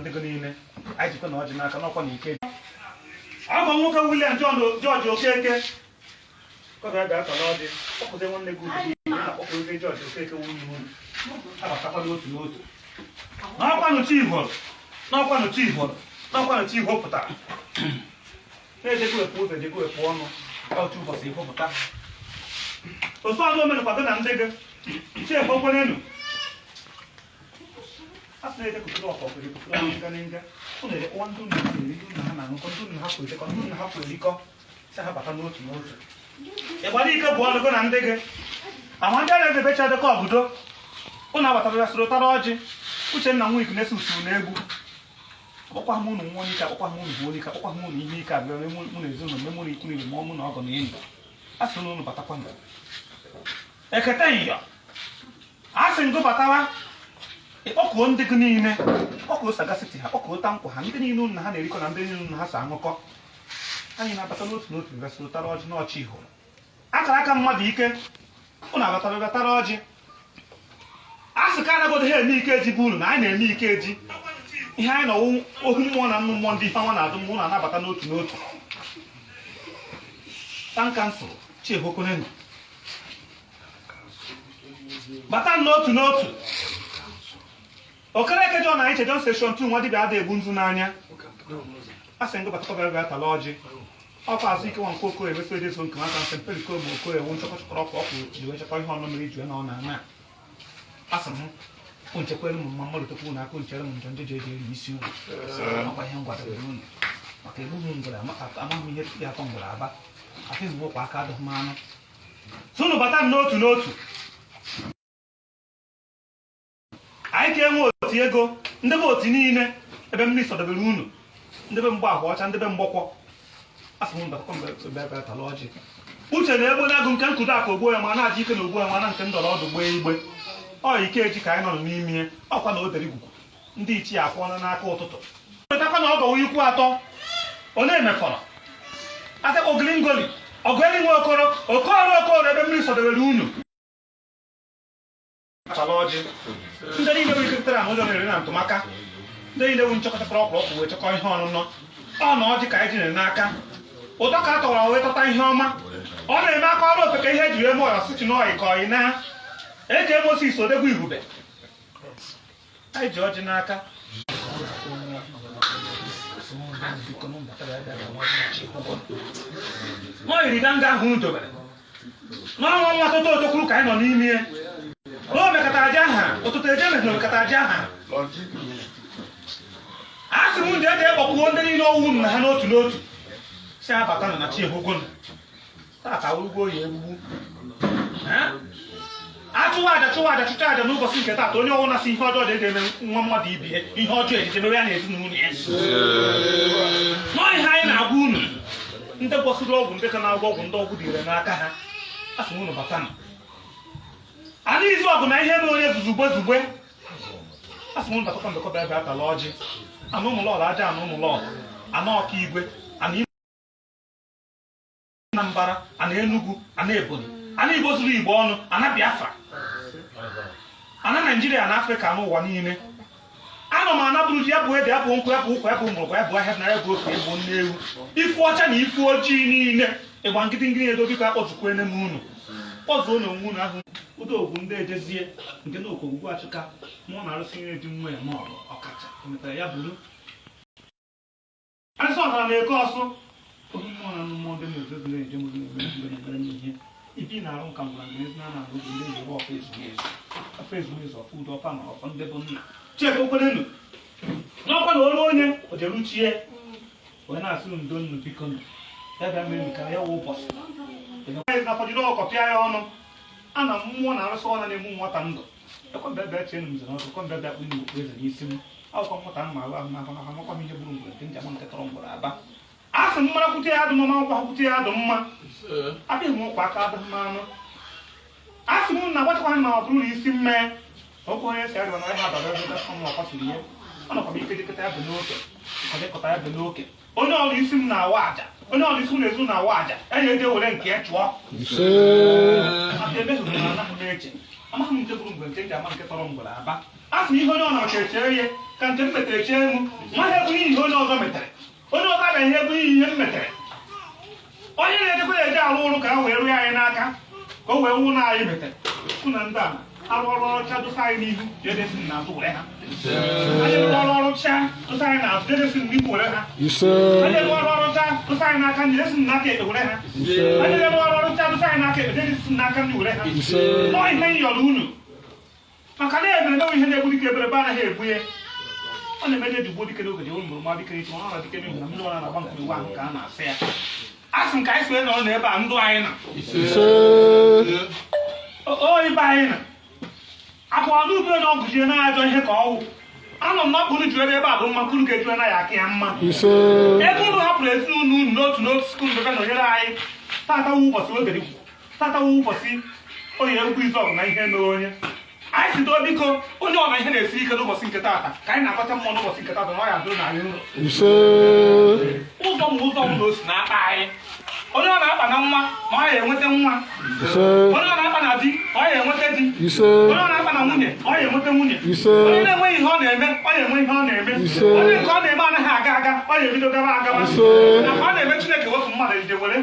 Ndị gị niile anyị jikwa na ọjị n'aka n'ọkwa na ike ọgọ nwoke William John George Okeke kọbịa bịa tọrọ ọjị kpọpụta nwanne gị ugwu na-akpọpụta George Okeke nwunye unu abatakwa n'otu n'otu n'ọkwanụ chi ihoro n'ọkwanụ chi ihoro n'ọkwanụ chi iho pụtara na-ejego wepụ ụzọ ejego wepụ ọnụ otu ụbọchị iho pụta otu ọzọ omenụkwa gị na ndị gị chi ekwekwenenu a sị na-ede kụtụrụ ọkọ kwere kụtụrụ ọnụ nga nga ụnụ elekwa ndị unu ha na-eri ndị unu ha na-aṅụkọ ndị unu ha kwụ edekọ ndị unu ha kwụ erikọ sị ha bata n'otu n'otu ịgbara ike bụ ọnụ gị na ndị gị ama ndị a na-ezebecha edekọ ọgụdo ụnụ abatara soro tara ọjị Uchenna Nwike na-ese usoro na egwu akpọkwa m unu nwa onye ike akpọkwa m unu bụ onye ike akpọkwa m unu ihe ike abịa mụ na ezinụlọ mụ na ikwu niile ma ọ mụ na ọgọ na enyi a sị na unu batakwa ekete nyọ a sị ngụ batawa ịkpọkuo ndị gị niile kpọkuo sagacity ha kpọkuo tankwa ha ndị niile unu na ha na-erikọ na ndị niile unu na ha so aṅụkọ anyị na-abata n'otu n'otu bịa soro tara ọjị n'ọchị ihụrụ akara aka mmadụ ike unu abatara bịa tara ọjị a sị ka anagodo ha eme ike eji bụ unu na anyị na-eme ike eji ihe anyị nọwụ ohu mmụọ na nnụ mmụọ ndị ihe ọma na-adụ mmụọ na-anabata n'otu n'otu town council chiehokonenu bata n'otu n'otu Okereke John anyị John Station 2 nwa dibịa ada egbu nzu n'anya a sị ngụ batakwa bịa bịa tala ọjị ọkwa azụ ike nwa nke okoye emeso ejeso nke nwata nsị mperiko ma okoye wụ nchọkọ chọkọrọ ọkụ ọkụ ji wee chọkọ ihe ọnụ mmiri ji na ọ na-ana a sị m nchekwere m mma mmadụ tekwu na aka nchere m njọ ndị ji eji eri isi unu ọkwa ihe m gwadobere unu maka egbughị ngwere amaghị m ihe ya atọ ngwere aba afịghị m ụkwa aka adịghị m anụ sunu bata n'otu n'otu anyị ka enwe oti ego ndị be oti niile ebe mmiri sọdobere unu ndị be mgbe ahụ ọcha ndị be mgbọkwọ asị m batakwa mgbe ebe ebe tala ọjị uche na egbe na-agụ nke nkudo aka ogbuo ya ma na-aja ike na ogbuo ya ma na nke ndọrọ ọdụ gbee igbe ọ ike eji ka anyị nọ n'ime ọkwa na o dere igugu ndị ichie afọọla n'aka ụtụtụ wetakwa na ọgọwa ikwu atọ onye emefọrọ aka ogilingoli ọgụ eri nwe okoro okoro okoro ebe mmiri sọdobere unu achala ọjị ndị niile bụ ikekọtara na ụjọ na-eri na ntụmaka ndị niile bụ nchọkọchakọrọ ọkpụrụ ọkpụ wee chọkọ ihe ọnụnọ ọ na ọjị ka anyị jiri n'aka ụtọ ka a tọwara wee tọta ihe ọma ọ na-eme aka ọrụ ofe ka ihe ejiri eme ọya sị chi n'ọyị ka ọyị na eji Moses odegwu ihube anyị ji ọjị n'aka n'ọyiri ganga ahụ unu dobere n'ọnwa nwa tụtụ otokwuru ka anyị nọ n'ime ya na o mekọtara aja aha ụtụtụ eje mere na omekọtara aja aha a sị m ndị eji ekpọkwuo ndị niile ọwụ unu na ha n'otu n'otu si ha bata na chi ehugonu tata awụrụgo oyi egbugbu achụwa aja chụwa aja chụcha aja n'ụbọchị nke taata onye ọwụna si ihe ọjọọ dị eme nwa mmadụ ibie ihe ọjọọ ejije mewe ya na ezinụlọ ya nọọ ihe anyị na-agwa unu ndị gwọsịrị ọgwụ ndị ka na-agwọ ọgwụ ndị ọgwụ dịrị n'aka ha a sị m unu bata ana izu ọgụ na ihe mere onye zuzugbe zugbe a sị m unu batakwa mbekọ bịa bịa tala ọjị ana ụmụlọlọ aja ana ụmụlọlọ ana ọka igwe ana Anambra ana Enugu ana Ebonyi ana Igbo zuru Igbo ọnụ ana Biafra ana Naijiria na Afrịka n'ụwa niile anọ m ana bụrụ ji ya bụ ede ya bụ nkwụ ya bụ ụkwa ya bụ mgbọrọgwụ ya bụ ahịa na ya bụ ofe egbo nne ewu ifu ọcha na ifu ojii niile ịgba nkịtị nkịtị edo biko akpọzukwene m unu kpọzuo na onwe unu ahụ udogwu ndị ejezie nke na okogwugwu achịka mụọ na arụsị ihe ji nwa ya ma ọ bụ ọkacha emetara ya buru Arụsị ọzara na-eke ọsụ ohu mmụọ na mmụọ ndị na-ezo ezo na-eje mụ na-eme mgbe na-emere m ihe ibi na-arụ nka ngwara nga ezi na na-arụ bụ ndị Yoruba ọfọ ezughị ezu ọfọ ezughị ezu ọfọ udo ọfọ amara ọfọ ndị bụ nna chekwa okwenenu n'ọkwa na olu onye o jeruchie wee na-asị ndo nnu biko nụ ya bịa mere ka ya wụ ụbọchị na fọjiri ọkọ pịa ya ọnụ a na mmụọ na arụsị ọna na-emu nwata ndụ ekwe mbe bịa chee m nzere ọzọ ekwe mbe bịa kpụ okpu eze n'isi m akwụkwọ mmụta m ma ahụ ahụ ahụ ahụ amakwa m ihe gburu ngwere nke njem nke tọrọ ngwere aba a sị m mara kwute ya adụ mma makwa kwute ya adụ mma abịghị m ụkwa aka adịghị m anụ a sị m na agbachakwa ma ọ bụrụ na isi mmee okwu onye si arịọ na ọhịa abara ebe ọnụ ọkwasịrị ihe ọ nọkwa m ike jikọta ya bụ n'oke kọjekọta ya bụ n'oke onye ọrụ isi m na-awa aja onye ọrụ isi m na-ezu na-awa aja ya na-eje were nke ya chụọ maka emeghị m na anaghị m eche Amaghị m nke bụrụ mgbe nke m ji ama nke tọrọ mgbere aba. A sị na ihe onye ọ na-ọcha echere ya ka nke m metere chee mụ nwa ha ebughị ihe onye ọzọ metere, onye ọzọ abịaghị ebughị ihe m metere. Onye na-ejekwa eje arụ ọrụ ka ha wee rụọ anyị n'aka, ka o wee wụ na anyị metere kụ na ndị a arụ ọrụ ọcha dosa anyị n'ihu, jedesi n'azụ were ha. Anyị rụọ ọrụ ọrụ cha dosa anyị n'azụ, jedesi n'ihu were ha. Ise. Anyị rụọ ọrụ ọrụ cha dosa anyị n'aka nri, jedesi n'aka ekpe were ha. Ise. Anyị rụọ ọrụ ọrụ cha dosa anyị n'aka ekpe, jedesi n'aka nri were ha. Ise. Nọọ ihe m yọrọ unu, maka na ebere na ihe na-egbu dike, ebere anaghị egbu ya. Ọ na-emeje ejigbo dike n'oge ji mụrụ ma dike n'isi, ma ọ na dike n'ihu na mmiri ọ na-agba nke iwu ahụ ka a na-asị ya. A sị m ka anyị si wee nọrọ n'ebe a, ndụ anyị na Ise. O ibe anyị na akwa n'ubi onye ọgụ jie na-ajọ ihe ka ọwụ. Anọ m n'ọkpụrụ juru ebe a bụ mma nkuru ga-eju na ya aka ya mma. Ise. Ebe unu hapụrụ ezinụlọ unu n'otu n'otu skuul bebe nọnyere anyị tata wu ụbọchị oge dịkwu, tata wu ụbọchị onye egwu izu ọgụ na ihe mere onye anyị si doo. Biko, onye ọ na ihe na-esi ike n'ụbọchị nke tata, ka anyị na-akọcha mmụọ n'ụbọchị nke tata na ọ ya dụrụ na anyị nrọ. Ise. Ụzọ ma ụzọ ọbụla o si na-akpa anyị, onye ọ na-akpa na nwa ma ọ ya enweta nwa. Ise. Onye ọ na-akpa na di ọ ya enweta di. Ise. Onye ọ na-akpa na nwunye ọ ya enweta nwunye. Ise. Onye na-enweghị ihe ọ na-eme ọ ya enwe ihe ọ na-eme. Ise. Onye nke ọ na-eme anaghị aga aga, ọ ya ebido gaba agaba. Ise. Maka ọ na-eme Chineke wepụ mmadụ ije were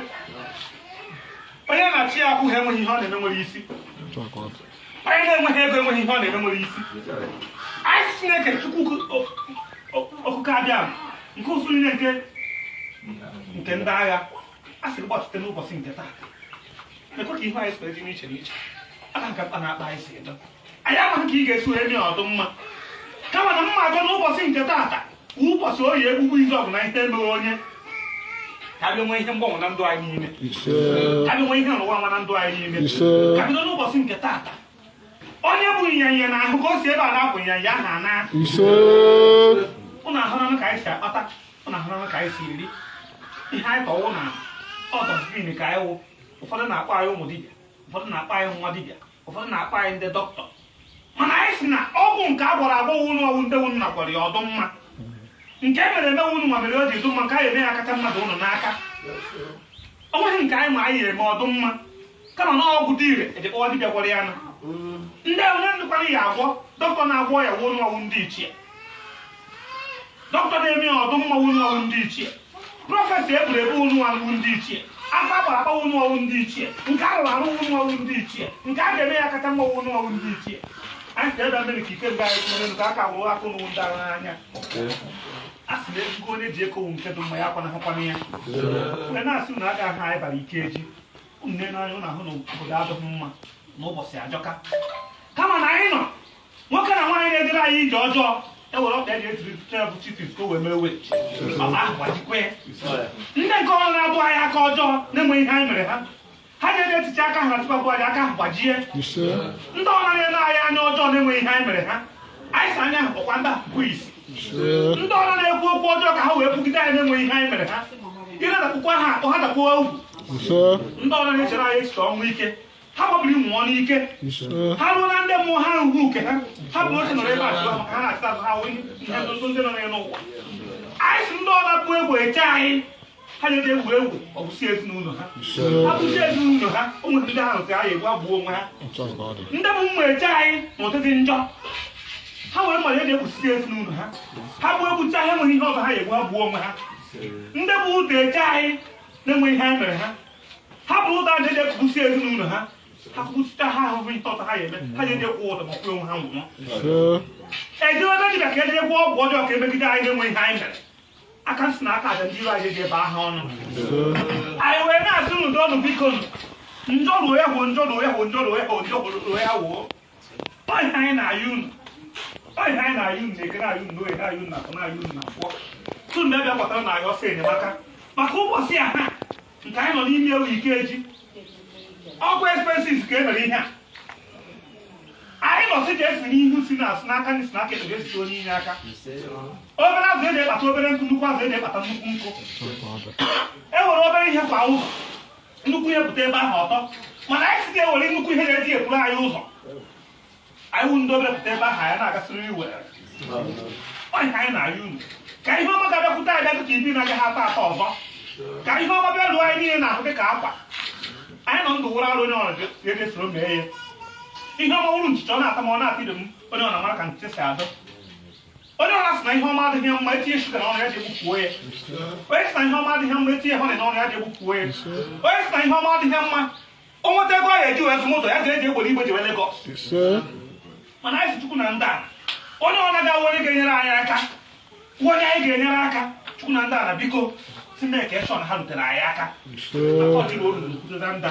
onye na-achị ya akwụ ha enweghị ihe ọ na-eme nwere isi. Onye na-enweghị ego enweghị ihe ọ na-eme nwere isi. Anyị sị Chineke Chukwu okuke abịa nke ụsụ niile nke ndị agha a sịrị gbachite n'ụbọchị nke taa, ekwe ka ihu anyị si dị n'iche n'iche, aka nke mkpa na-akpa anyị si edo. Anyị amaghị ka ị ga-esi wee mee ọdụ mma, kama na mma agọ n'ụbọchị nke taata bụ ụbọchị oyi egbugbu izu ọgụ na ihe emeghe onye, ka bịa nwee ihe mgbanwe na ndụ anyị niile. Ise. Ka bịa nwee ihe nrụwa nwa na ndụ anyị niile. Ise. Ka bido n'ụbọchị nke taata, onye bụ ịnyanya na ahụ ka o si ebe a na-apụ ịnyanya ahụ ana. Ise. Ụnụ ahụranụ ka anyị si akpata, ụnụ ahụranụ ka anyị si eri ihe anyị tọwụ na ọ dustbin ka anyị wụ. Ụfọdụ na-akpọ anyị ụmụ dibịa, ụfọdụ na-akpọ anyị nwa dibịa, ụfọdụ na-akpọ anyị ndị dọkịta, mana anyị si na ọgwụ nke a gwọrọ agwọ wụ ọwụ ndị wụ nna gwọrọ ya ọdụ mma, nke e mere eme wunu ma mere o ji dụ mma, nke anyị eme ya kacha mmadụ ụnụ n'aka. O nweghị nke anyị ma anyị eme ọdụ mma, kama na ọgwụ dị ire eji kpọwa dibịa gwọrọ ya na ndị onye ndụkwana ya agwọ. Dọkịta na-agwọ ya wụ ọwụ ndị ichie, dọkịta na-eme ya ọdụ mma wụ ọwụ ndị ichie, prophecy eburu ebu wụ ọwụ ndị ichie, aka agbara akpa wụ ọwụ ndị ichie, nke a rụrụ arụ wụ ọwụ ndị ichie, nke a ga-eme ya kacha mma wụ ọwụ ndị ichie. Anyị si ebe mere ka ike nga anyị kwụrụ elu ka aka wụrụ aka ụnụ ndị agha n'anya. A sị na ego onye ji ekowu nke dị mma ya akwanahụkwana ya wee na-asị unu aga ahụ anyị bara ike eji unu nene anya, unu ahụ na obodo adịghị mma n'ụbọchị ajọka, kama na anyị nọ nwoke na nwaanyị na-edere anyị ije ọjọọ ewere ọkpa eji etiri bụ chitis ka o wee mere wee ọkpa ahụ gbajikwa ya. Ndị nke ọrụ na-abụ anyị aka ọjọọ na-enweghị ihe anyị mere ha, ha na-eji etiche aka ha na anyị aka ahụ gbajie. Ise. Ndị ọrụ na-ele anyị anya ọjọọ na-enweghị ihe anyị mere ha, anyị si anya ahụ kpọkwa ndị ahụ bụ isi. Ise. Ndị ọrụ na-ekwu okwu ọjọọ ka ha wee kwugide anyị na-enweghị ihe anyị mere ha, ire dakpụkwa ha akpọ ha dakpuo ugwu. Ise. Ndị ọrụ na-echere anyị echiche ọnwụ ike, ha gbabiri nwụọ n'ike. Ise. Ha ruo na ndị mmụọ ha hụ uke ha, ha bụ oche nọrọ ebe a chụọ maka ha na-achịta azụ ha wụ ihe ndụ ndị nọ n'elu ụwa. Anyị si ndị ọrụ bụ egwu eche anyị, ha na-eji egwu egwu ọ bụ si ezinụlọ ha. Ise. Ha bụzi ezinụlọ ha, o nwere ndị ha rụsị ha ya egwu abụọ onwe ha. Otu a ka ọ dị. Ndị bụ mma eche anyị na ụdịdị njọ ha nwere mmadụ eji ekwusisi ezinụlọ ha, ha bụ egbucha ha enweghị ihe ọzọ ha ga-egbu, ha gbuo onwe ha. Ndị bụ ụda eche anyị na-enweghị ihe anyị mere ha, ha bụ ụda ndị eji ekwusi ezinụlọ ha, ha kwụsịta ha ahụhụ ihe ọzọ ha ga-eme, ha ga-eji kwụ ụda ma kwụọ onwe ha nwụọ. Ise. Ejewe ebe dibịa ka eje gwọọ ọgwụ ọjọọ ka emegide anyị na-enweghị ihe anyị mere, aka nsị na aka aja ndị iro anyị eji ebe ahụ ọnụ. Ise. Anyị wee na-asị unu dọnụ, biko nụ, njọ ruo ya hụ, njọ ruo ya hụ, njọ ruo ya hụ, njọ ruo ya hụ. Ọhịa anyị na-ayị unu, ọhịa anyị na-ayị unu na-eke na-ayị unu n'oge na-ayị unu na afọ na-ayị unu na afọ tụ na bịa kpatara na ayọ ọsọ enyemaka maka ụbọchị a ha nke anyị nọ n'ime ewu ike eji ọgwụ expenses ka e mere ihe a anyị nọ si ji esi n'ihu si na asị n'aka ndị si n'aka ekpe ga-esite onye inye aka. Obere azụ eji ekpata obere nkụ, nnukwu azụ eji ekpata nnukwu nkụ. E nwere obere ihe kwa ụzọ, nnukwu ihe pụta ebe ahụ ọtọ, mana anyị si ga-ewere nnukwu ihe na-eji ekwuru anyị ụzọ. Anyị wụ ndị obere pụta ebe ahụ anyị na-agasịrị iwere ọhịa anyị na-ayị unu ka ihe ọma ga-abịakwute anyị bịa dịka ibi na-agaghị ata ata ọzọ, ka ihe ọma bịa ruo anyị niile na-ahụ dịka akwa anyị nọ ndụ wụrụ arụ onye ọrụ ga-eji soro mee ya. Ihe ọma wụrụ nchicha, ọ na-ata ma ọ na-ata ibe m. Onye ọ na-amara ka nchicha si adọ. Onye ọ na-asị na ihe ọma adịghị mma, etinye shuga n'ọnụ ya ji egbukwuo ya. Onye sị na ihe ọma adịghị mma, etinye honey n'ọnụ ya ji egbukwuo ya. Onye sị na ihe ọma adịghị mma, o nweta ego ọ ya eji wee zụ moto ya ga-eji egbere igbe jewe Lagos. Ise. Mana anyị si Chukwu na ndị a, onye ọ naghị awụ onye ga-enyere anyị aka, onye anyị ga-enyere aka, Chukwu na ndị a na biko si mee ka eshọn ha rutere anyị aka. Ise. Maka ọ dịrị olu n'okwute na nda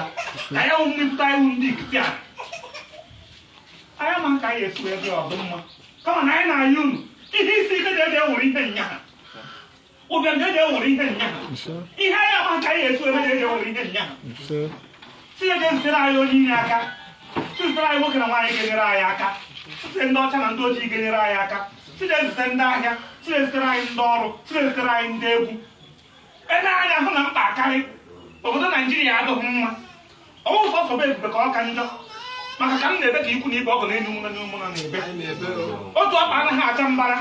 ka ya wụ mmepụta anyị wụ ndị ikiti a anyị ama ka anyị esi wee dị ọdụ mma, kama na anyị na-ayọ unu ihe isi ike dị eji ewere ihe nyaha, ụbịam dị eji ewere ihe nyaha. Ise. Ihe anyị ama ka anyị esi wee dị eji ewere ihe nyaha. Ise. Si eje zitere anyị onye inye aka, si zitere anyị nwoke na nwaanyị ga-enyere anyị aka, site ndị ọcha na ndị ojii ga-enyere anyị aka, si zitere ndị ahịa, si zitere anyị ndị ọrụ, si zitere anyị ndị egwu. Ele anya hụ na mkpa akarị obodo Naijiria adịghị mma. Ọnwụ sọsọ bụ ebube ka ọ ka njọ, maka ka m na-ebe ka ikwu na ibe ọgụ na-enye ụmụna na ụmụna na-ebe otu ọkpa anaghị acha mbara.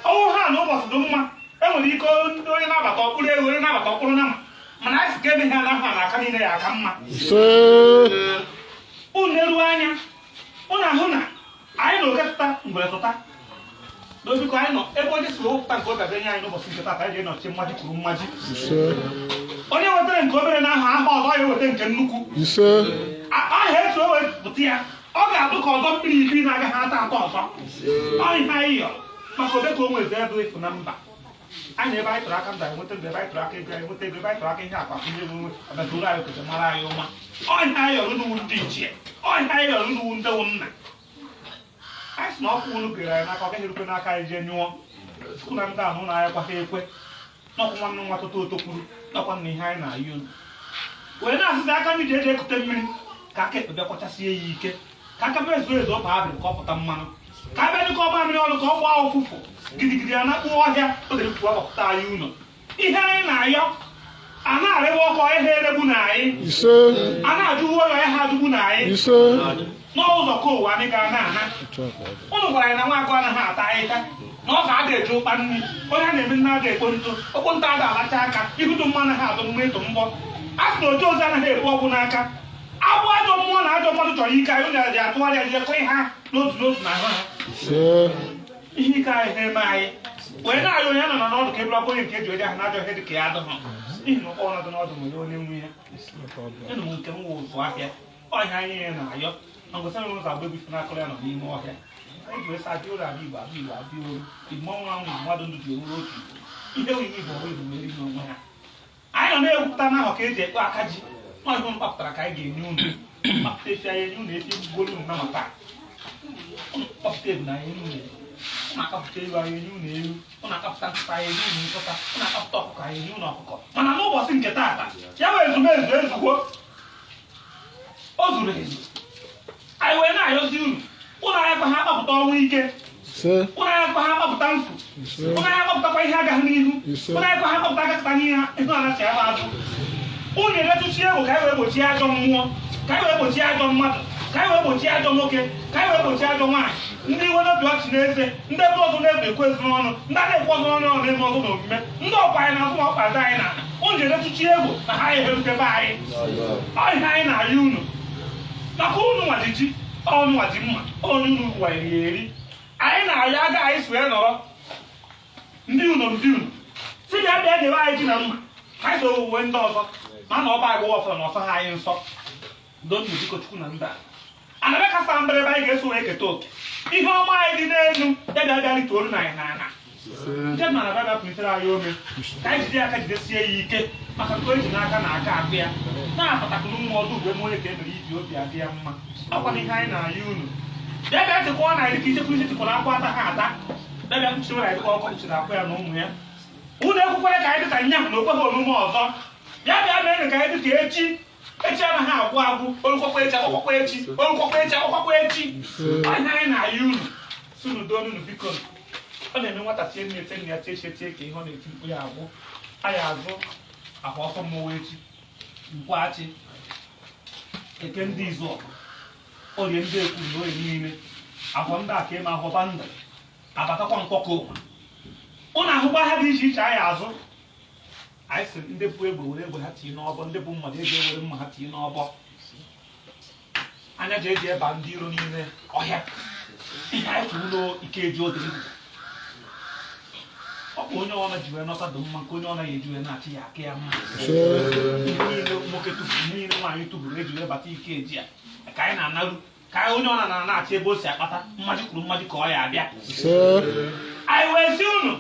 Ọnwụ ha na ụbọchị dị mma, enwere ike onye na-abata ọkpụrụ ego, onye na-abata ọkpụrụ nama, mana anyị sị ka ebe ha anaghị na aka niile ya aka mma. Ise. Unu eruo anya unu ahụ na anyị na oke tụta ngwere tụta n'obiko anyị nọ ebe onye si wepụta nke obi abịa nye anyị n'ụbọchị nke taata, anyị ji nọchi mmaji kwuru mmaji. Ise. Onye wetara nke obere n'aha aha ọzọ ya eweta nke nnukwu. Ise. Aha eso wepụta ya, ọ ga-adụ ka ọdọ mmiri iri na-agaghị ata atọ ọzọ. Ọ ihe anyị yọrọ maka obe ka o nwezi ebe efu na mba anyị, ebe anyị tụrụ aka ndụ anyị nweta ndụ, ebe anyị tụrụ aka ego anyị nweta ego, ebe anyị tụrụ aka ihe akpa ihe enwe ọbịazuru anyị okete mara anyị ụma. Ọ ihe anyị yọrọ unu ndị ichie, ọ ihe anyị yọrọ unu ndị wụ nna anyị, sị na ọkụ unu gere anyị n'aka, ọ gaghị erukwe n'aka anyị jee nyụọ. Chukwu na ndị anụ na anyị kwaha ekwe n'ọkụ nwanne nwa toto otokwuru n'ọkwa na ihe anyị na-ayị unu wee na-asịzi aka ndị ji eji ekute mmiri ka aka ekpe bịa kwachasịe ya ike, ka aka bịa zuo ezu ọba abịrị ka ọ pụta mmanụ, ka abịa dịka ọba mmiri ọnụ ka ọ gbaa ụfụfụ gidigidi a na-akpụ ọhịa o dere kwuo agbapụta anyị ụlọ. Ihe anyị na-ayọ a na-arịwa ọkụ ihe eregbu na anyị. Ise. A na-ajụwu ọrịa ihe ajụgbu na anyị. Ise. N'ụzọ ka ụwa anyị ga na-ana. Ụnụ gwara anyị na nwaagụ anaghị ata ahịhịa na ọ ga-ada eji ụkpa nri onye a na-eme nna ada ekpo ntụ okpo ntụ ada alacha aka ihu dụ mma anaghị adụ mma ịtụ mbọ. A sị na oji ozi anaghị ebu ọgwụ n'aka agbụ ajọ mmụọ na ajọ mmadụ chọrọ ike anyị ụnụ ji atụgharị ya jekọ ihe ha n'otu n'otu n'ahụ ha. Ise. Ihe ike anyị na-eme anyị wee na-ayọ onye nọ n'ọdụ ka eburu onye nke eji onye ahụ na ajọ ihe dị ka ya adụghị, n'ihi na ọnọdụ n'ọdụ nwere onye nwe ya. Enụ m nke m wụ ụzụ ahịa ọhịa anyị ya na-ayọ na ngosi nwere ụzọ agba egwu ife n'akụrụ ya nọ n'ime ọhịa anyị ji wee sị abịa ụlọ abịa Igbo abịa Igbo abịa olu Igbo ọnwụ anwụ Igbo mmadụ ndụ ji ewuru otu Igbo ihe oyiyi Igbo ọrụ Igbo wee ri n'onwe ha. Anyị nọ na-egwupụta n'ahụ ka eji ekpe aka ji nọ ihe unu kpapụtara ka anyị ga-enye unu kpapụta efi anyị enye unu efi egbugolu unu nama taa, unu kpapụta ebu na anyị enye unu ebu, unu akapụta ewu anyị enye unu ewu, unu akapụta nkịta anyị enye unu nkịta, unu akapụta ọkụkọ anyị enye unu ọkụkọ. Mana n'ụbọchị nke taata ya bụ ezumezu ezugbo o zuru ezu, anyị wee na-ayọzi unu, ụnụ anyị kwa ha akpapụta ọnwụ ike. Ise. Ụnụ anyị kwa ha akpapụta mfu. Ise. Ụnụ anyị akpapụtakwa ihe agaghị n'ihu. Ise. Ụnụ anyị kwa ha akpapụta agakọta n'ihe ịhụ anachi ahụ azụ. Unu eretụchi egwu ka anyị wee gbochie ajọ mmụọ, ka anyị wee gbochie ajọ mmadụ, ka anyị wee gbochie ajọ nwoke, ka anyị wee gbochie ajọ nwaanyị, ndị iwe n'obi ọchị n'eze, ndị ebe ọzọ na-egwu ekwu ezi n'ọnụ, ndị a na-ekwu ọzọ n'ọnụ ọnụ eme ọzọ n'omume, ndị ọkwa anyị na-azụ ma ọkpa azụ anyị n'ala. Unu eretụchi egwu na ha eherutebe anyị. Ọ ihe anyị na-ayọ unu maka unu nwaji ji ọnụ nwaji mma onye unu wanyere ya eri. Anyị na-ayọ aga anyị si wee nọrọ ndị unu ndị unu si bịa bịa debe anyị ji na mma ka anyị so owuwe ndị ọzọ ma na ọba agụwa ọfọ na ọsọ ha anyị nsọ dotu biko Chukwu na ndị a anabịa kasa mbere ebe anyị ga-eso wee keta oke ihe ọma anyị dị n'elu ya bịa bịa rituolu na anyị n'ala nke na na bịa pụlitere anyị ome ka anyị jide aka jidesie ya ike maka nke o ji n'aka na aka akụ ya na-apụtakụrụ mmụọ ọdụ ugwe onye ka e mere iji obi adị ya mma. Ọkwa na ihe anyị na-ayọ unu bịa bịa chekwa na anyị ka ichekwa isi chekwara akwa ata ha ata bịa bịa kpuchiri anyị dịka ọkọ kpuchiri akwa ya na ụmụ ya. Unu ekwekwere ka anyị dịka nya na okweghị omume ọzọ. Bịa bịa mere ka anyị dịka echi echi anaghị agwụ agwụ olukwakwa echi akwụkwakwa echi olukwakwa echi akwụkwakwa echi. Ọ ihe anyị na-ayọ unu si unu doo unu biko. Ọ na-eme nwata tie nne tie nne ya tie tie tie ka ihe ọ na-eti mkpu ya agwụ anyị azụ akwa ọsọ mmọnwụ echi nkwachị eke ndị izu ọgụ orie ndị ekwu na orie niile agwọ ndị a ka ịma ahụba ndụ abatakwa nkwọkọ ụwa ụnụ ahụkwa ahịa dị iche iche anyị azụ. Anyị sị ndị bụ egbe were egbe ha tinye n'ọbọ, ndị bụ mmadụ ego ewere mma ha tinye n'ọbọ. Anya ji eji eba ndị iro niile ọhịa. Ihe anyị kwuru n'Ikeji odiri ọ bụ onye ọna ji wee nọta dị mma, nke onye ọ naghị eji wee na-achị ya aka ya mma. Ihe niile nwoke tụfuru, ihe niile nwaanyị tụfuru eji wee bata Ikeji a ka anyị na-anarụ, ka anyị onye ọ na na-achị ebe o si akpata mmaji kwuru mmaji ka ọ ya abịa. Anyị wee sị unu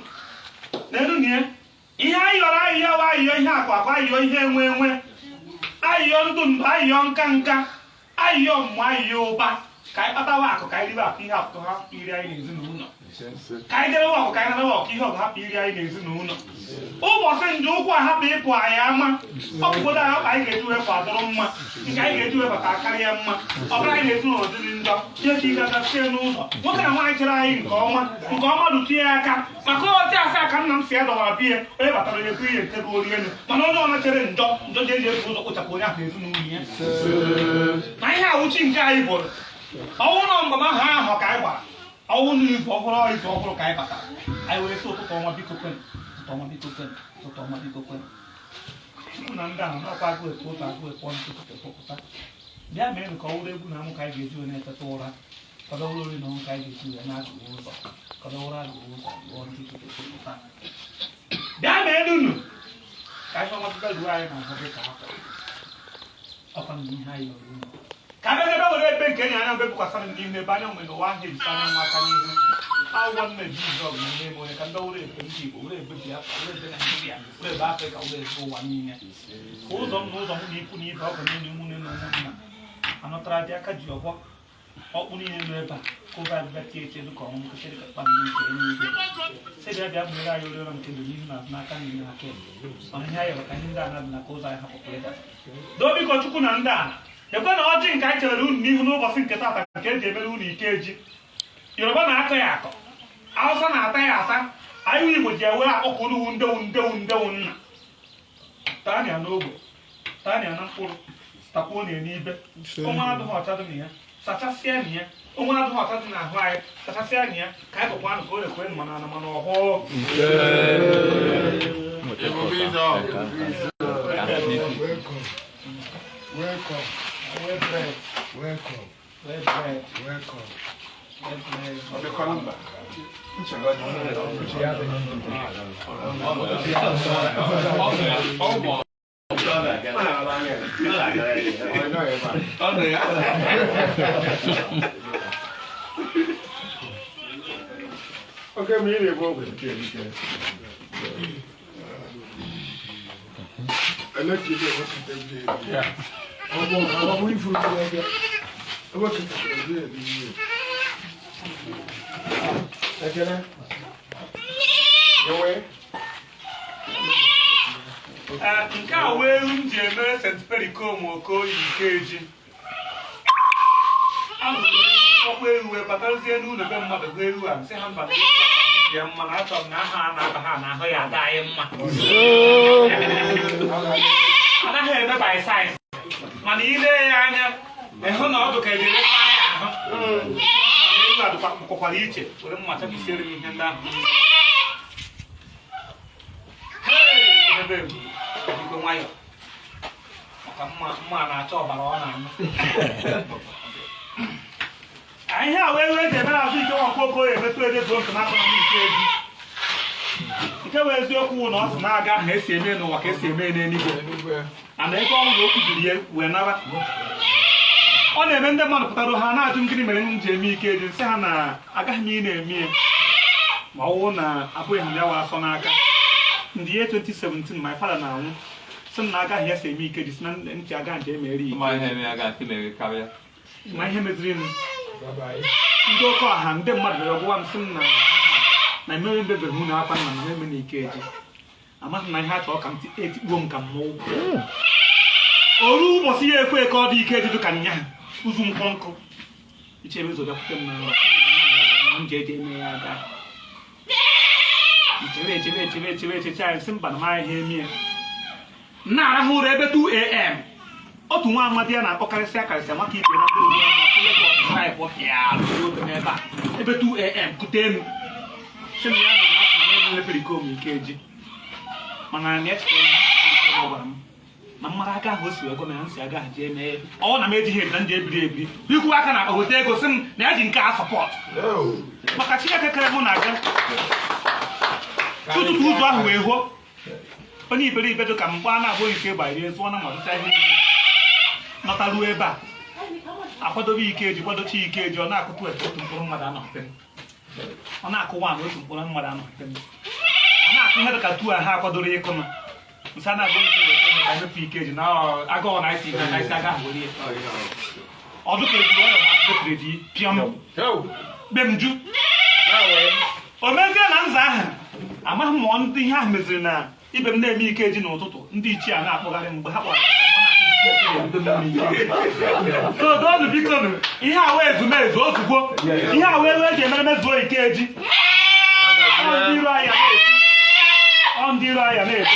n'elu na ya ihe anyị yọrọ, ayịyọ wa ayịyọ, ihe akụ akụ ayịyọ, ihe enwe enwe ayịyọ, ndụ ndụ ayịyọ, nka nka ayịyọ, mmụ ayịyọ, ụba, ka anyị kpatawa akụ, ka anyị ribe akụ, ihe akụ hapụ iri anyị n'ezinụlọ, ka anyị jerewe ọgụ, ka anyị narawa ọgụ, ihe ọgụ hapụ iri anyị n'ezinụlọ. Ụbọchị nje ụkwụ a hapụ ịpụ anyị ama, ọ bụgodo anyị anyị ga-eji wee kwadoro mma, nke anyị ga-eji wee bata karịa mma. Ọ bụrụ anyị n'ezinụlọ dịrị njọ, ihe ka ike aka sie n'ụzọ, nwoke na nwaanyị chere anyị nke ọma, nke ọma rutie aka, maka otu asaa ka nna m si ya dọwara biya, onye batara onye bụ ihe nke bụ ori elu, mana onye ọna chere njọ njọ ji eji ebu ụzọ kpochapụ onye ahụ n'ezinụlọ ya. Na ihe awụchi nke anyị bụrụ ọnwụ na mgbam ahụ ahụ ka anyị gbara ọnwụ na izu ọhụrụ, izu ọhụrụ ka anyị batara. Anyị wee sị, ụtụtụ ọma, biko kwen, ụtụtụ ọma, biko kwen, ụtụtụ ọma, biko kwen. Chukwu na ndị ahụ n'ọkwa agụ ekwe otu agụ ekwe ọnụ ụtụtụ ekpopụta bịa mee ka ọ wụrụ egwu na amụ ka anyị ga-eji wee na-eteta ụra, ka ọ wụrụ ori na ọnwụ ka anyị ga-eji wee na-agụghị ụzọ, ka ọ wụrụ agụghị ụzọ gụọ ntụtụ ekpopụta bịa mee unu ka ihe ọma bịa ruo anyị n'ahụ dị ka akwa ọkwa na ihe anyị yọrọ unu, ka abịa ebe were ebe nke enyi anya mbe bụkwasara m n'ihu ebe anya nwe n'ụwa ahụ ejisa anya nwa aka n'ihu akwụkwọ nna eji izu ọgụ na eme onye ka ndị were ebe ndị Igbo were ebe Biafra, were ebe Naijiria, were ebe Afrịka, were ebe ụwa niile, ka ụzọ m na ụzọ m na ikwu na ibe ọgọ niile, nwunye na ụmụnna anọtara dị aka ji ọgbọ ọkpụ niile nọ ebe a, ka oge abịa tie eche dịka ọnwụ nkịtị dịka kpakpando nke eluigwe sị bịa bịa mụnyere anyị oriọna nke dị n'ihu na azụ, n'aka nri na aka ekpe. Mana ihe anyị yọrọ ka ihe ndị ana dị na ka ụzọ anyị hapụkwara ịda doo. Biko, Chukwu na ndị ana ekwe na ọjị nke anyị chere unu n'ihu n'ụbọchị nke taata, nke eji emere unu Ikeji. Yoruba na-akọ ya akọ, Hausa na-ata ya ata, anyị Igbo ji ewe akpọkọ unu ndewu ndewu ndewu nna. Taa ya n'ogbe, taa ya na mkpụrụ, takwuo na n'ibe. Onwe adịghị ọcha dị na ya, sachasịa na ya. Onwe adịghị ọcha dị n'ahụ anyị, sachasịa na ya, ka anyị gụkwanụ ka o rekwe mana ana mana ọhụụ. Welcome. Welcome. Well bred. Welcome. Well bred. Welcome. Well bred. Oke mmiri na-ebu ogwe. Electric ewepụta ebi. Ọ bụ ọ bụ ifu ebe ewepụta ebi ebi ihe. Ekele. Ewe. Ee, nke a wee ewu m ji emere St. Pericom Okoye Ikeji. Ahụrụ m ọkwa ewu wee batazie n'ụlọ be mmadụ, hụ ewu a, sị ha mba, na ewu a dị ya mma, na achọrọ m na aha a na-aba ha n'ahụ ya ada anyị mma. Anaghị eme by size, mana ile ya anya ịhụ na ọ dị ka ejere taa ya ahụ. Mana ewu a dịkwa kpụkọkwara iche, were mma chapisiere m ihe ndị ahụ. Hey, ebe ebu biko nwayọ, maka mma mma na-acha ọbara ọ na-aṅụ. Ihe a wee wee eji emere azụ ike nwakwa Okoye emetụ ede zuo nke n'aka na nke eji nke wee eziokwu na ọ sị na-aga ahụ esi eme n'ụwa ka esi eme n'eluigwe, ana ebe ọnwụ na okwu jiri ya wee nara. Ọ na-eme ndị mmadụ pụtara ha na-ajụ m gịnị mere m ji eme ike eji, nsị ha na agaghị m ị na-eme ya ma ọ wụ na abụghị m ya wa asọ n'aka. In the year 2017, my father na-anwụ, sị m na agaghị ya si eme ike ji si na ntị aga nje emere ike. Ma ihe mere aga mere karịa. Ma ihe meziri m, ndị oke ọha ndị mmadụ bịara gwa m, sị m na na emere mbebeghị unu akwa nna na eme na ike eji amaghị m na ihe a chọrọ ka m etikpuo m ka m mụọ oru ụbọchị ya ekwe ka ọ dị ike dị ka nya ụzụ nkwọ nkụ ichebe ụzọ bịakwute m na nrọ m ji eje eme ya aga echere echere echere echere echeche anyị, sị mba, na m ahịa eme ya. M na-arahụ ụra ebe 2 a.m., otu nwa amadi ya na-akpọkarịsị akarịsị nwata ibe na ndị obodo ya na Lagos drive pịa obe n'ebe a ebe 2 a.m. kute m, sị m ya nọ na asị na m emele Pericom Ikeji, mana na echere m ọ gwara m. Na mmara aka ahụ o si wee gwa m ya nsị aga ahụ jee mee ọ na m ejighị ebi na ndị ebiri ebiri ikwu aka na akpa weta ego sị m na ya ji nke a support maka Chineke kere mụ na gị tụtụtụ ụzọ ahụ wee hụọ onye iberibe dị ka mgbe a na-abụghị ike gbanyere zụọ na ma zụta ihe niile nọtaruo ebe a akwadobe ikeji kwadocha ikeji ọ na-akụtụ efe otu mkpụrụ mmadụ anọghịte m ọ na-akụ nwaanyị otu mkpụrụ mmadụ anọghịte m ọ na-akụ ihe dị ka tu a ha akwadoro ịkụ m nsa na-abụ ike weta ihe ka mepụ ikeji na agụụ na isi na isi aga ahụ were ya ọdụ ka ebu ọrịa ma pepere ji pịọm be m ju o mezie na nza ahụ amaghị m ma ndị ihe ahụ meziri na ibe m na-eme ikeji n'ụtụtụ ndị ichie a na-akpọgharị mgbe ha kpọrọ todonu bikonu ihe a wee ezumezu ozugbo ihe a wee eji emere mezuo ikeji ọ ndị iro anya na-eto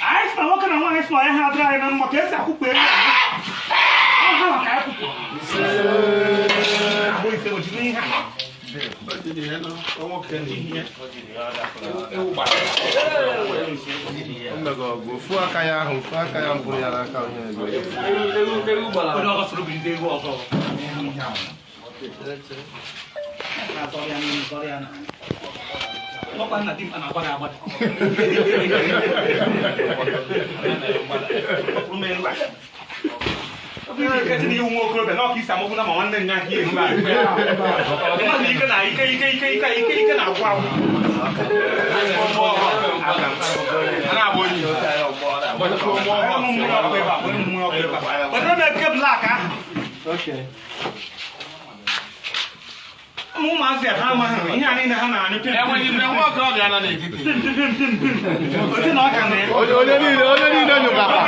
anyị sị na nwoke na nwaanyị sị na ya ha adịrị anyị na mma ka esi akwụkwọ elu ọ ha ka anyị kwụpụ abụ ise ojiri ihe a Ofu aka ya ahụ ofu aka ya mbụrụ ya n'aka onye ego. Onye ọzọ soro bilite egwu ọzọ ọkwa nna dimkpa na-agbada agbada iwu nwa okorobịa na ọka isi amụbụ na ma nwanne nya ka ihe ike na ike ike ike ike ike ike na-agwụ agwụ wetara m eke blak ahụ ụmụazị a ha amaghị ihe a niile ha na-anyụ pim pim pim otu na ọka na ya Onye niile nyụgakwa.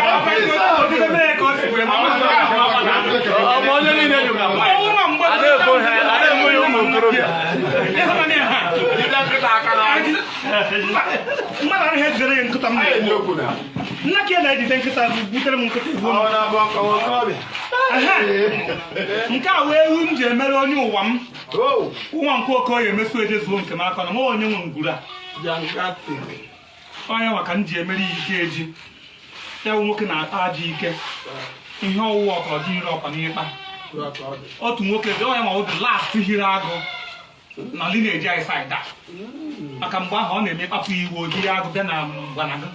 Onye niile nyụgakwa. Ada ebo ya ụmụ okorobịa. Mmadụ anaghị ejidere ya nkịta m na-egbu. Nna ka ya na-ejide nkịta butere m nkịta egbu m. Nke a wee ewu m ji emere onye ụwa m nwa nke okoye emeso ejezuo nke m aka na nwa onye nwe ngwuru a onye maka m ji emere ya ike eji ya bụ nwoke na-akpa ajọ ike ihe ọwụwa ọkọrọ ji ire ọkwa n'ịkpa otu nwoke dị onye ma obi last hiri agụ na lineage anyị saịda maka mgbe ahụ ọ na-eme kpapụ iwu ojiri agụ bịa na mgbanagụ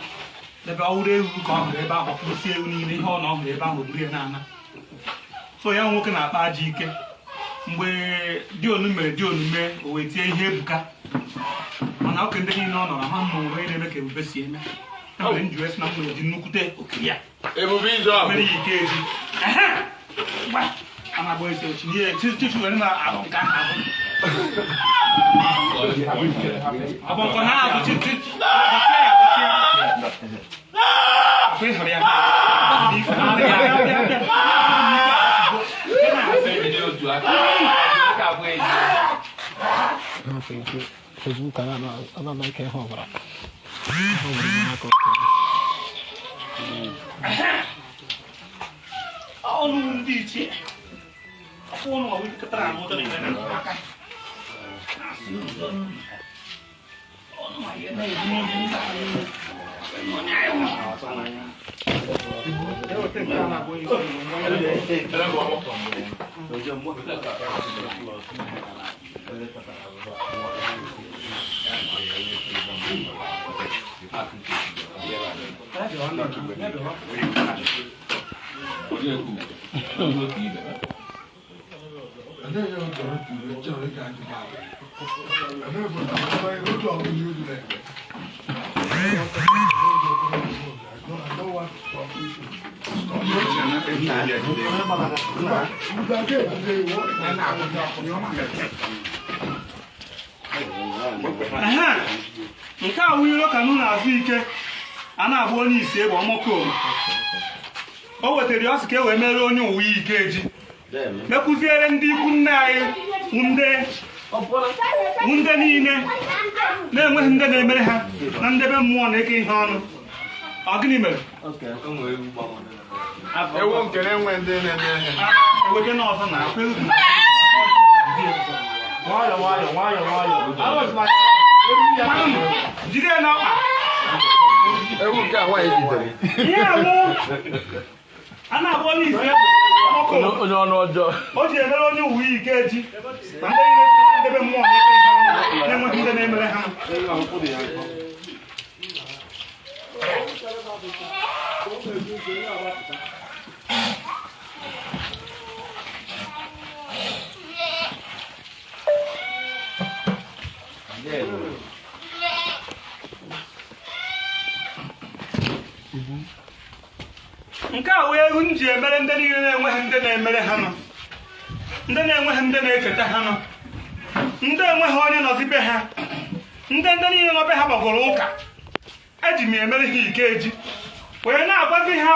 ebe ọ wụrụ ewu ka ọ hụrụ ebe ahụ kwụsị ewu niile ihe ọ na ọ hụrụ ebe ahụ buru ya n'ana so ya nwoke na-akpa ajọ ike mgbe dionu mere dionu mee o wee tie ihe ebuka mana oke ndị niile ọ nọrọ ama mma nwere onye na-eme ka ebube si eme ya mere m ji wee sị na m nwere ji nnukwute oke ya Ebube izu ọgụ. mere ya ike eji gba a na-agba ese ochi n'ihe chichu were na ahụ nke ahụ abụ nkọ na azụ chi chi gbatịa ya gbatịa akwa ịhụrụ ya Facebook ana-anaghị ihe ọbara ọnụ ndị ichie ọkwa ụnụ ọwụ nkịtara anụ ụtọ na aka ọnụ ma ihe na-ebu n'obi nta onye anyị Nke a wụ iro ka nụ na-azụ ike a na-abụ onye isi egbe ọmọkọ o wetara ya ọsị ka e wee mere onye ụwa ike eji mekwuziere ndị ikwu nne anyị ndị niile na-enweghị ndị na-emere ha na ndebe mmụọ na-eke ihe ọnụ. Ọ gịnị mere? Ewu nke na-enwe ndị na-eme ihe. Ewege na ọzọ na akwa ewu na Nwayọ nwayọ nwayọ nwayọ. Jide ya n'ọkpa. Ewu Nke a nwaanyị jidere. Ihe awụ a na-abụ onye ise ọkụ. Onye ọnụ ọjọọ. O ji emere onye uwe ike ji ma ndị niile ndebe mmụọ na-ekpe ha na-enweghị ndị na-emere ha. Nke a wee ewu m ji emere ndị niile na-enweghị ndị na-emere ha nọ, ndị na-enweghị ndị na-echeta ha nọ, ndị enweghị onye nọzi be ha, ndị niile nọ be ha gbagoro ụka. Eji m emere ha ike eji wee na-agwazi ha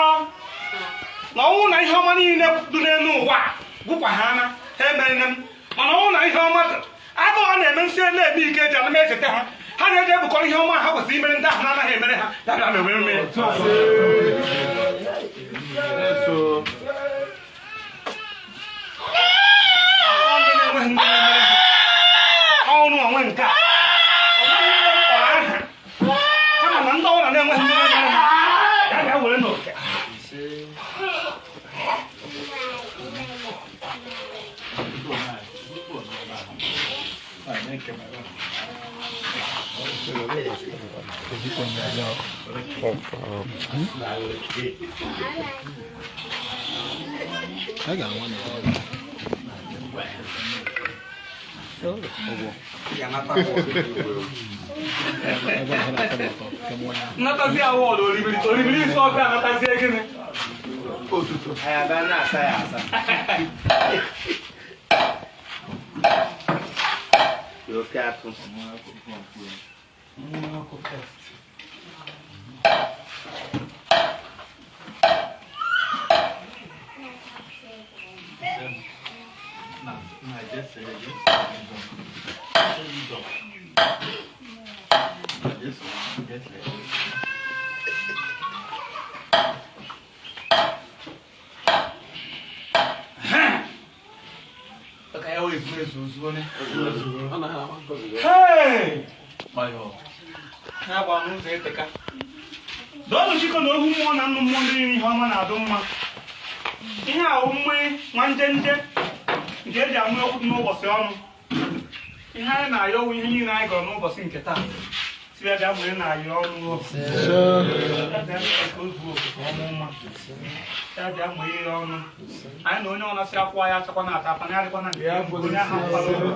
na ọnwụ na ihe ọma niile dị n'elu ụwa gwụkwa ha na ha emerela m, mana ọnwụ na ihe ọma dị agụụ a na-eme nsị na-eme ike eji ana m echeta ha. Ha na-eji ebukọrọ ihe ọma ha kwesịrị imere ndị ahụ na-anaghị emere ha ya bịa mere eme. Ọnụ onwe nke a kpọrọ aha kama na ndị ọbụla na-enweghị ndị na-emere ha ya bịa were n'oke. A ga-anwa na Nnatazi awọdụ oribiri oribiri isi ọbịa anatazie gịnị? Anyị abịa na-asa ya asa. Oke atụ. Hey! Na-agba n'ụzọ eteka. Doonụ chikọ na ohu mmụọ na nnụ mmụọ ndị niile ihe ọma na-adụ mma. Ihe ahụ mmụọ nwa njenje nke eji amụ okwu dị n'ụbọchị ọnụ. Ihe anyị na-ayọ wụ ihe niile anyị gọrọ n'ụbọchị nke taa. Si ya bịa mụrụ na-ayọ ọnụ. Ya bịa mee ka o zuo oke ka ọ mụọ mma. Ya bịa mụọ ihe ọnụ. Anyị na onye ọ na-asị akwụ ya achakwa na-ata apa na adịkwa na nke onye ahụ kwara ụgwọ.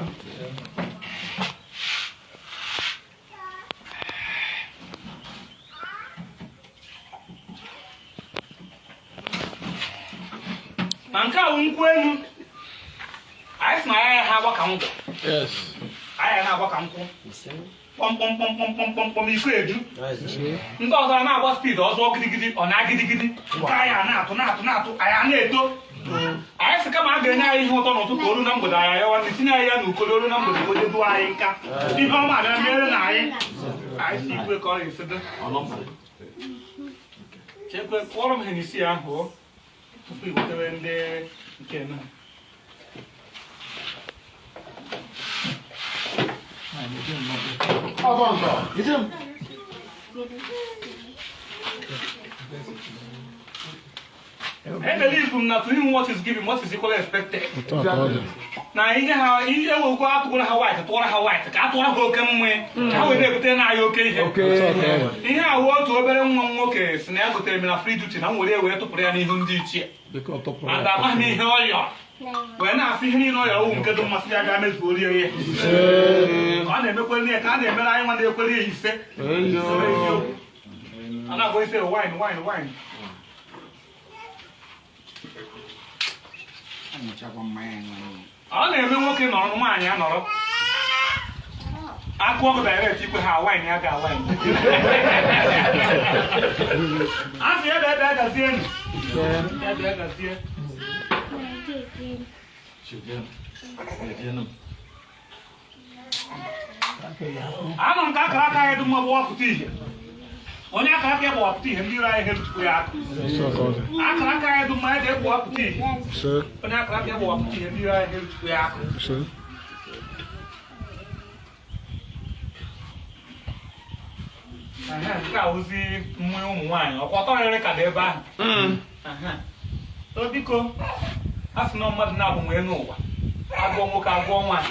Na nke a bụ nkwụ elu. Anyị sị na ya ha agba ka nkwụ. Anyị na-agba ka nkwụ. Kpọmkpọmkpọmkpọmkpọm iko eju. Ndị ọzọ a na-agba spiid ọzọ gidigidi ọ na-agidigidi. Nke anyị a na-atụ na-atụ na-atụ anyị a na-eto. Anyị sị kama a ga-enye anyị ihe ụtọ n'ụtụtụ olu na mgbede anyị ayọwa ndị tinye anyị ya n'ukolo olu na mgbede ka o jeduo anyị nka. Ihe ọma abịa mere na anyị. Anyị si ikwe ka ọ ga-esi dị. Chekwe kụọrọ m ha n'isi ahụ tupu i wetewe ndị nke na. I believe na to him what is given, what is equally expected. Na ihe ha ihe ewekwa atụgoro ha white tụọrọ ha white ka atụọrọ ha oke mmụọ ka ha wee na-ebute na anyị oke ihe. Ihe a wụ otu obere nwa m nwoke si na ya gotere m na free duty na m were wee tụpụrụ ya n'ihu ndị ichie. And amaghị m ihe ọ yọrọ wee na-asị ihe niile ọ yọrọ wụ nke dị mmasị ya ga mezuo rie ya. Ka ọ na-emekwere ya ka a na-emere anyị nwa na-ekwere ya ise. A na-agwa ise wine wine wine. Ọ na-eme nwoke nọrọ nwaanyị a nọrọ akụ ọkụ direct ikwe ha wine ya ga wine. A sị ya bịa bịa gazie nụ. Ya bịa gazie. Anọ m ka akara aka anyị dị mma gbawapụta ihe. Onye akara aka ya gbawapụta ihe ndị iro anyị ha ya aka. Akara aka anyị dị mma ya ga-egbawapụta ihe. Onye akara aka ya gbawapụta ihe ndị iro anyị ha ya aka. Ehe, nke a wụzi mmụọ ụmụ nwaanyị ọkwa ọtọrịrị ka dị ebe ahụ. Ehe. So biko, a sị na mmadụ na-abụ nwee n'ụwa, agụọ nwoke, agụọ nwaanyị.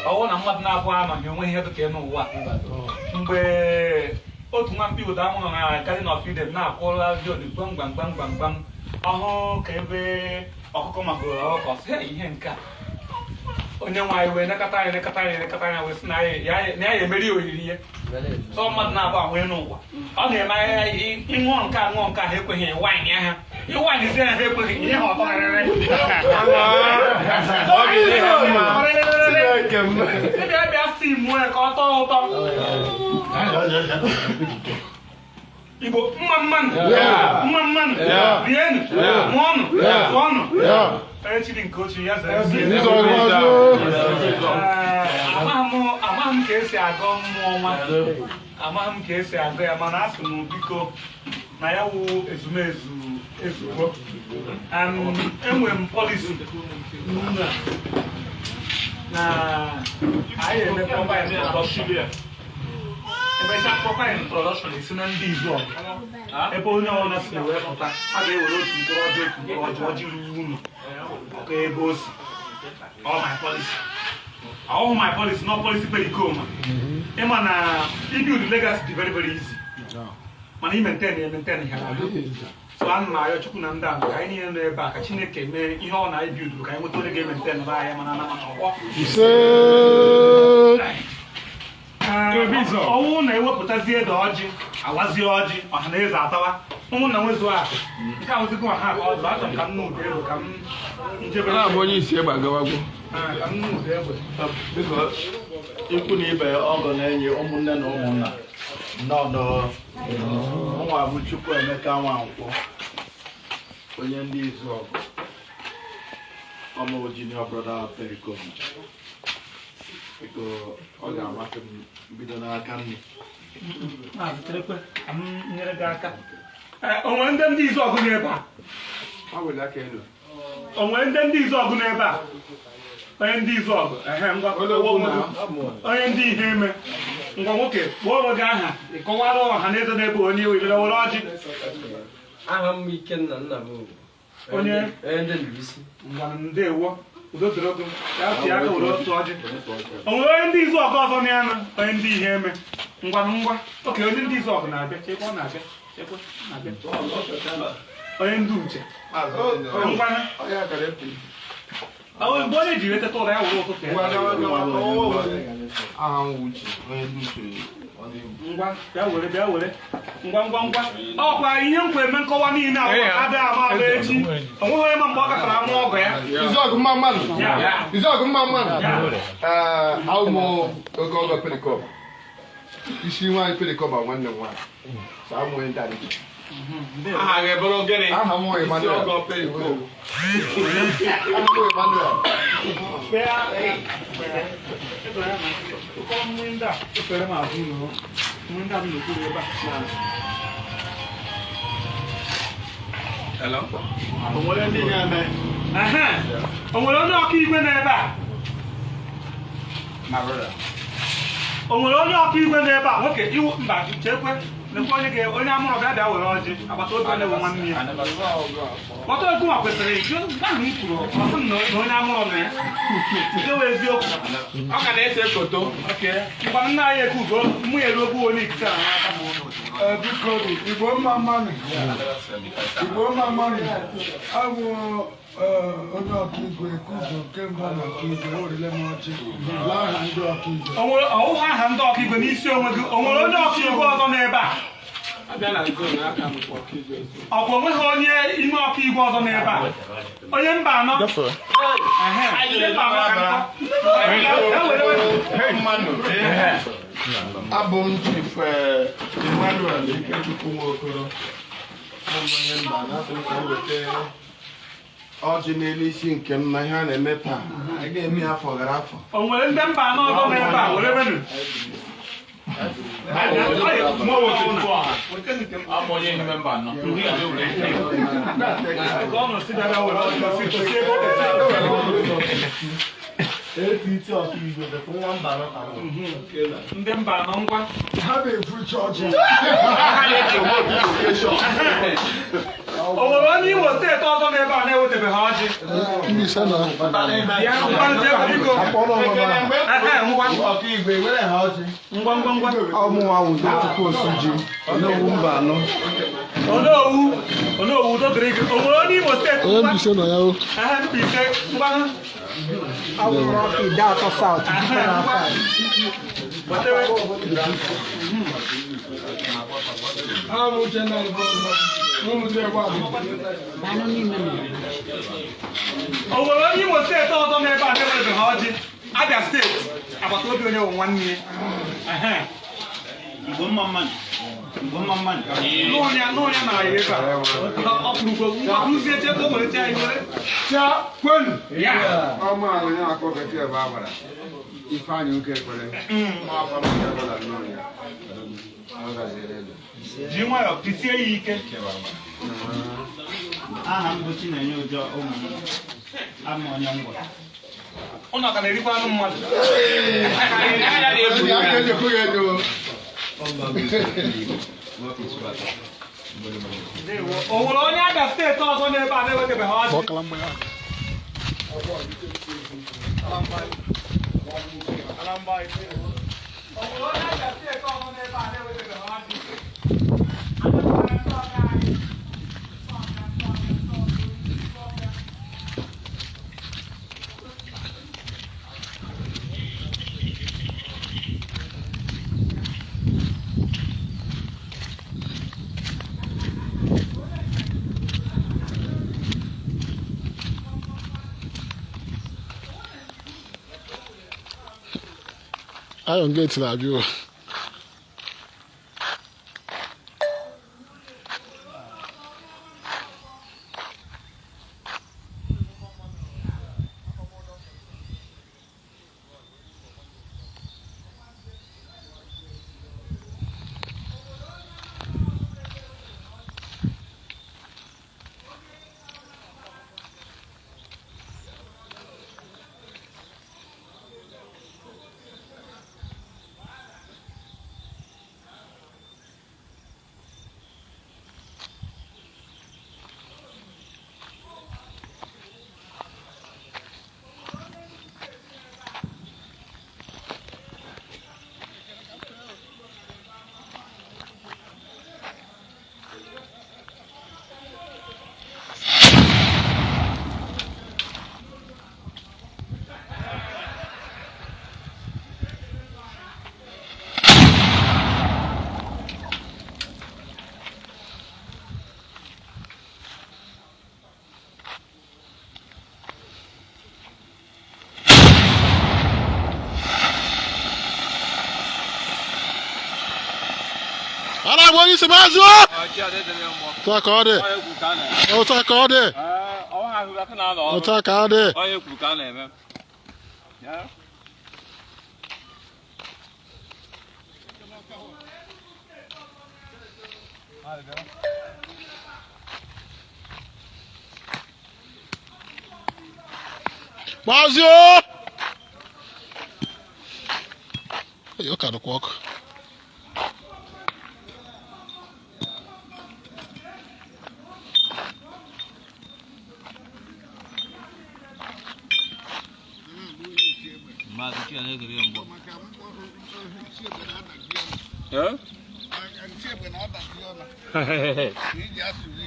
Ọwụ na mmadụ na-abụ anọghị, onwe ihe dịka n'ụwa. Mgbe otu nwa mkpi ụda anwụ nọ na Garden of Eden na-akwụla John gbam gbam gbam gbam gbam, ọhụ ka ebe ọkụkọ magoro ọkụkọ, sị, "Hey, ihe nke a." Onye nwe anyị wee nekọta anyị, nekọta anyị, nekọta anyị, wee sị na anyị ya na ya emeri oriri ya. Sọ mmadụ na-abụ ahụ n'ụwa, ọ ga-eme anyị ịṅụọ nke a, ṅụọ nke a, ha ekweghị wine ha, ịwine zi ha, ha ekweghị ihe ha ọtọrịrị. Ọ ga-enye ha mma. Chineke m. Bịa, bịa, si mụọ ya ka ọ tọọ ụtọ. Igbo, mma mmanụ. Yeah. Mma mmanụ. Yeah. Rienụ. Yeah. Ṅụọnụ. Yeah. Tụọnụ. Yeah. Onye chiri nke ochie ya zere. Jizọs ọzọ. Ee, amaghị m ka esi agọ mmụọ nwa, amaghị m ka esi agọ ya, mana asị m biko na ya wụ ezumezu ezugbo. Enwere m policy na anyị eme proper introduction. Emechaa proper introduction, esi na ndị izu ọgụ ebe onye ọbụla si wee pụta, a ga-ewere otu mkpụrụ ọjị, otu mkpụrụ ọjị, ọjị ruru unu ọkụ ebe o si. All my policy, all my policy, no policy pericoma. Ịma na ibuild legacy dị very very easy, mana i maintain ya, maintain ya. So ana m arịọ Chukwu na ndị a ka anyị niile nọ ebe a, ka Chineke mee ihe ọ na-ebuild, ka anyị nweta onye ga-emaintain be anyị, mana ana mana ọgbọ. Ise. Ọnwụ na-ewepụtazie ede ọjị, awazie ọjị, ọha na eze atawa, ụmụnna nwezuo akụ nke ahụzigo ọha ka ọzọ. Achọrọ m ka m nụ ụda egbe, ka m njebe. Na-abụ onye isi egbe agawagwo. Ah, ka m nụ ụda egbe. Biko, ikwu na ibe, ọgọ na enyi, ụmụnne na ụmụnna, nnọọ. Nwa bụ Chukwuemeka Nwankwọ, onye ndị izu ọgụ, ọmụ junior brother Pericoma. Biko, ọ ga-amasị m bido n'aka nne. Maazị, cherekwe ka m nyere gị aka. Ee, o nwere ndị izu ọgụ n'ebe a? Ha were aka elu. O nwere ndị izu ọgụ n'ebe a? Onye ndị izu ọgụ, ehe, ngwa. Onye ndị ihe eme, ngwa, nwoke, kpọọ onwe gị aha, ị kọwara ọha na eze n'ebe onye iwe bịara were ọjị. Aha m Ikenna Nnabuogu. Onye? Onye ndị Mbaise. Ngwa, ndewo, udo dịrị gị. Ya tie aka, were otu ọjị. O nwere onye ndị izu ọgụ ọzọ na ya nụ? Onye ndị ihe eme, ngwa, ngwa. Oke onye ndị izu ọgụ na-abịa, chekwa, ọ na-abịa, chekwa, ọ na-abịa. Onye ndị uche, ngwa. Onye akara epi. Ọ mgbe onye jiri eteta ụra ya were ụtụtụ ya. Ngwa, gawa, gawa, gawa. Aha m wụ Uche, onye ndị uche ọ na-egwu. Ngwa, bịa were, bịa were, ngwa, ngwa, ngwa. Ọkwa ihe nkwa eme nkọwa niile a adịghị ama ama echi, o nweghị onye ma mgbe ọ gafere ama ọgọ ya. Izuọgụ, mma mmanụ. Ya. Izuọgụ, mma mmanụ. Ya. Ee, awụ m oge ọgọ Pericoma. Isi nwaanyị Pericoma, nwanne m nwaanyị. So abụ m onye ndị Adịchi. Aha gị bụrụ gịnị? Aha m wụ Isi Emmanuel. ọgọ Pericoma. Aha m wụ Emmanuel. Bịa, ụkọ mmiri ndị a efere m azụ ụlọ, mmiri ndị a dị n'okpuru ebe a. Hello? O nwere ndị na-eme? Ehe, o nwere onye ọka igwe n'ebe a? My brother. O nwere onye ọka igwe n'ebe a? Nwoke iwu mba, chekwe, nekwe onye ga onye amụrụ bịa, bịa were ọjị. Agbata obi onye bụ nwanne ya kpọta okwu ma kwesịrị ịjụ ahụ m kwuru, ọ sị m na onye amụrụ na ya nke wụ eziokwu. Ọ ka na-ese foto. Ngwa, nna anyị ekugo mụ ya eruo ogbu onye ikike a n'aka. Ee, biko, Igbo, mma mmanụ. Igbo, mma mmanụ. Abụ onye ọkaigwe Ekugo kemgbe na ọkaigwe ewerele m ọjị n'aha ndị ọkaigwe. O nwere ọwụwa aha ndị ọkaigwe n'isi onwe gị? O nwere onye ọkaigwe ọzọ n'ebe a? Ọ bụ onweghị onye ime ọkaigwe ọzọ n'ebe a? Onye mba anọ. Ehe, ndị mba anọ ka nkọ. Ya were. Mmanụ. Abụ m Chief Emmanuel Ikechukwu Nwokoro. Abụ m onye mba na-asị m ka m weta ọjị n'elu isi nke m na ihe a na-eme taa. Anyị ga-eme ya afọ gara afọ. O nwere ndị mba anọ ọzọ n'ebe a? Were benu. Abụ onye ihe mba anọ. Ka ọ nọ si bịara were ọjị, si gosi ebe ọ ga-esi. APT Ọkigwe bụ nwa mba anọ ka mụ. Ndị mba anọ ngwa. Ha na-efucha ọjị. O nwere onye Imo steeti ọzọ n'ebe a na-ewetabeghị ọjị? Mbaise na Ya ngwa nje biko. Ehe, ngwa. Ọkigwe were ha ọjị. Ngwa ngwa ngwa. Ọmụnwa Udochukwu Osuji, Onowu mba anọ. Onowu, Onowu udo dịrị gị. O nwere onye Imo steeti onye ngwa. Mbaise nọ ya o. Ehe, Mbaise ngwa. Ideato South. Ehe, ngwa. Wetewe. Abụ Uchenna Ibe Ụmụnne Egbu. O nwere onye Imo steeti ọzọ n'ebe a na-ewetabeghị ọjị? Abia steeti, agbata obi onye bụ nwanne ya. Ehe. Igbo mma mmadụ. Igbo mma mmadụ. N'ụlọ n'ụlọ na ya ebe a. Ọ kwurugo ngwa rụzie che ka o were anyị were. Cha kwenu. Ya. Ọmụ ahụ onye akpọ bekee bụ agbara. Ifeanyị oke ekpere. Afọ m nke bụla nnọọ ya. Ọ gaziere elu. Ji nwayọọ pisie ya ike. Aha m bụ Chinenye Ụjọ ụmụ m. Ama onye ngwa. Ụnụ ka na-erikwa anụ mmadụ. Ndị aka ejekwu ya edo. O nwere onye Abia steeti ọzọ n'ebe a na-ewetabeghị ọjị? Ọkala mmanya. O nwere onye Abia steeti ọzọ n'ebe a na-ewetabeghị ọjị? Iron Gate na-abịa o. A na-agba onye isi maazị o. Otu a ka ọ dị. Otu a ka ọ dị. Otu a ka ọ dị. Onye kwuru ka a na-eme. Maazị o. Ee, ọ ka dịkwa ọkụ. Maazị Chineke mgbọ.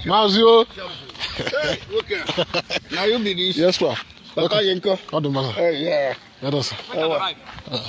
Maazị o. Na you be this. Yes, sir. Papa Yenko. Ọ dị mma. Yeah. Ya sir. Ah.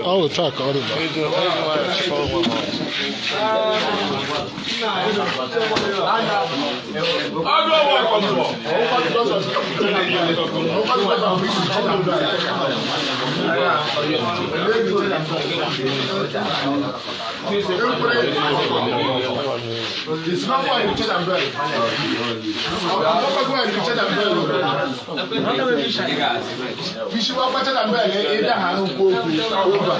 Ọ otu a ka ọ dị na. It's not why you change and bell. I'm not going to change and bell. Isi wa kwacha na bell, ị da ha nkwu okwu over.